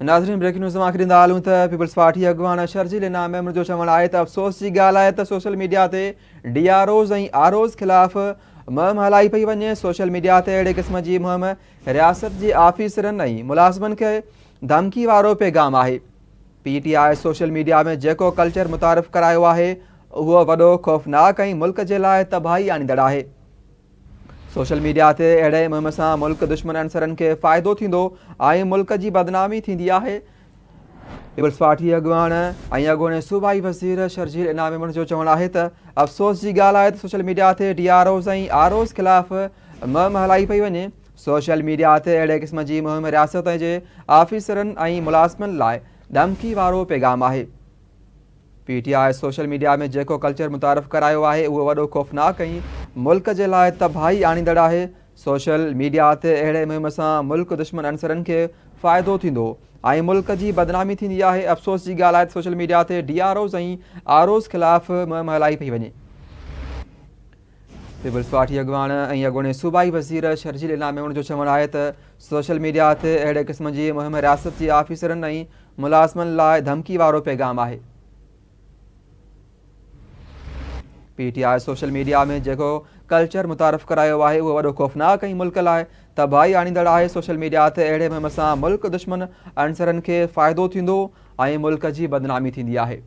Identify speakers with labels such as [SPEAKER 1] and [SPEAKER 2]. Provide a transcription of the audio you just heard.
[SPEAKER 1] ناظرين breaking news اوهان کي ڏيندا هلون ته پيپلز پارٽي اڳواڻ شرجيل انعام ميمڻ جو چوڻ آهي ته افسوس جي ڳالهه آهي ته سوشل ميڊيا تي D R Os ۽ R Os خلاف مهم هلائي پئي وڃي، سوشل ميڊيا تي اهڙي قسم جي مهم رياست جي آفيسرن ۽ ملازمن کي ڌمڪي وارو پيغام آهي. P T I social media ۾ جيڪو ڪلچر متعارف ڪرايو آهي اهو وڏو خوفناڪ ۽ ملڪ جي لاء تباهي آڻيندڙ آهي. سوشل ميڊيا تي اهڙي مهم سان ملڪ دشمن عنصرن کي فائدو ٿيندو ۽ ملڪ جي بدنامي ٿيندي آهي. پيپلز پارٽي اڳواڻ ۽ اڳوڻي صوبائي وزير شرجيل انعام ميمڻ جو چوڻ آهي ته افسوس جي ڳالهه آهي ته سوشل ميڊيا تي D R Os ۽ R Os خلاف مهم هلائي پئي وڃي، سوشل ميڊيا تي اهڙي قسم جي مهم رياست جي آفيسرن ۽ ملازمن لاء ڌمڪي وارو پيغام آهي. P T I social media ۾ جيڪو ڪلچر متعارف ڪرايو آهي اهو وڏو خوفناڪ ۽ ملڪ جي لاء تباهي آڻيندڙ آهي، سوشل ميڊيا تي اهڙي مهم سان ملڪ دشمن عنصرن کي فائدو ٿيندو ۽ ملڪ جي بدنامي ٿيندي آهي، افسوس جي ڳالهه آهي ته سوشل ميڊيا تي D R Os ۽ R Os خلاف مهم هلائي پئي وڃي. پيپلز پارٽي اڳواڻ ۽ اڳوڻي صوبائي وزير شرجيل انعام ميمڻ جو چوڻ آهي ته سوشل ميڊيا تي اهڙي قسم جي مهم رياست جي آفيسرن ۽ ملازمن لاء ڌمڪي وارو پيغام آهي. P T I social media ۾ جيڪو ڪلچر متعارف ڪرايو آهي اهو وڏو خوفناڪ ۽ ملڪ لاء تباهي آڻيندڙ آهي، سوشل ميڊيا تي اهڙي مهم سان ملڪ دشمن عنصرن کي فائدو ٿيندو ۽ ملڪ جي بدنامي ٿيندي آهي.